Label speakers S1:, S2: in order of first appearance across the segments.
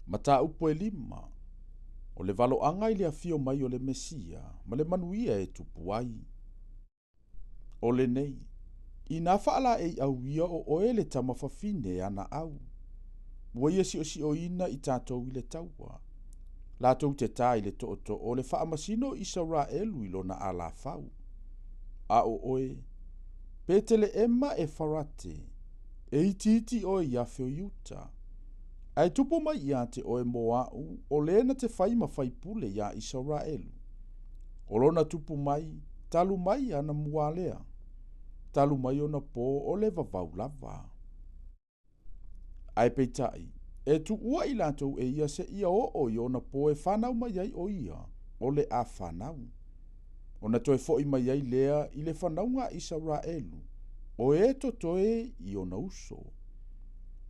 S1: Mataupu e lima, o le valoaga i le afio mai o le Mesia ma le manuia e tupu ai. O lenei, inā faalaeiau ia o oe le tama fafine a Naau, ua ia siosioina i tatou i le taua. Latou te tā i le tootoo o le faamasino o Isaraelu i lona alafau. A o oe, Peteleema e Farate, e itiiti oe i afe o Iuta. Ae tupu mai ia te oe mo au, o le na te fai ma faipule ia Isaraelu. O lona tupu mai, talu mai ana mualea. Talu mai ona po o le vavau lava. Ae peitai, e tuua i latou e ia se ia oo i ona po e whanau mai ai o ia, o le a whanau. Ona toe foi mai ai lea i le whanauga Isaraelu, o e totoe i ona uso.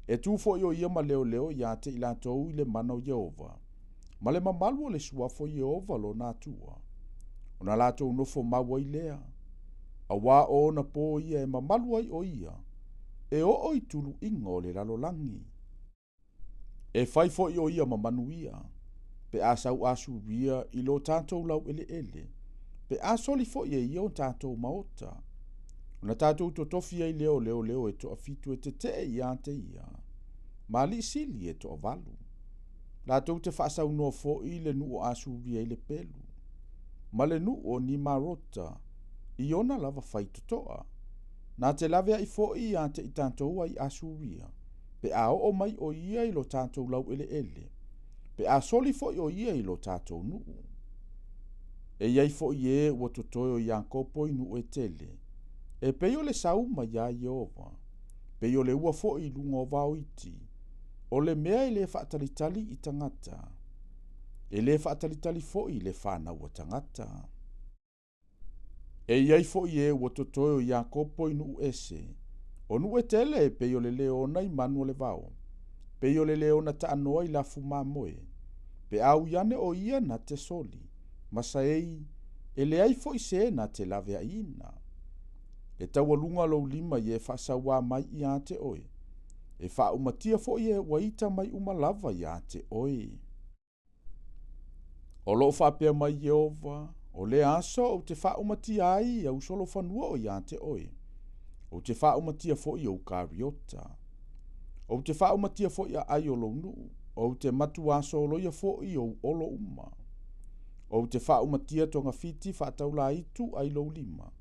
S1: E tu foi o ia ma leo leo ia te i latou i le mana o Ieova, ma le mamalu o le suafo Ieova lona atua. Ona latou nofo mau ai lea, a wā o ona po ia e mamalu ai o ia, e oo i tuluiga o le lalolagi. E fai foi o ia ma manuia, pe a sau Asuria i lo tatou lau eleele, pe a soli foi e ia o tatou maota. Ona tatou totofi ai lea o leoleo e toafitu e tetee ia te ia, ma alii sili e toavalu. Latou te faasaunoa foi le nuu o Asuria i le pelu, ma le nuu o Nimarota, i ona lava faitotoa. Na te laveai foi ia te i tatou ai Asuria, pe a oo mai o ia i lo tatou laueleele, pe a soli foi o ia i lo tatou nuu. E iai foi e ua totoe o Iakopo i nuu e tele, e pei o le sauma iā Ieova, pei o le ua foi i luga o vaoiti, o le mea e le faatalitali i tagata, e le faatalitali foi i le fanau a tagata. E iai foi e ua totoe o Iakopo i nuu ese, o nuu e tele e pei o le leona i manu o le vao, pei o le leona taanoa i lafu mamoe, pe a ui ane o ia na te soli, ma saei, e leai foi se na te laveaiina. E taualuga lou lima i e faasauā mai ia te oe, e faaumatia foi e ua ita mai uma lava ia te oe. O loo faapea mai Ieova, o le aso ou te faaumatia ai au solofanua o ia te oe, ou te faaumatia foi ou kariota. Ou te faaumatia foi aai o lou nuu, ou te matuā soloia foi ou olo uma. Ou te faaumatia togafiti faataulaitu ai lou lima,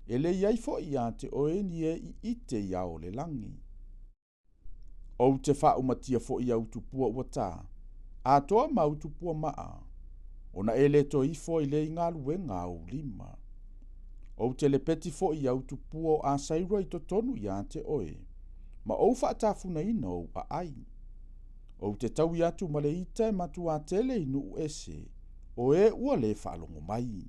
S1: e le iai foi ia te oe ni e iite i ao o le lagi. Ou te faaumatia foi au tupua ua tā, atoa ma au tupua maa, ona e le toe ifo ai lea i galuega a ou lima. Ou te lepeti foi au tupua o Asaira i totonu ia te oe, ma ou faatafunaina ou aai. Ou te taui atu ma le ita e matuā tele i nuu ese, o e ua le faalogo mai.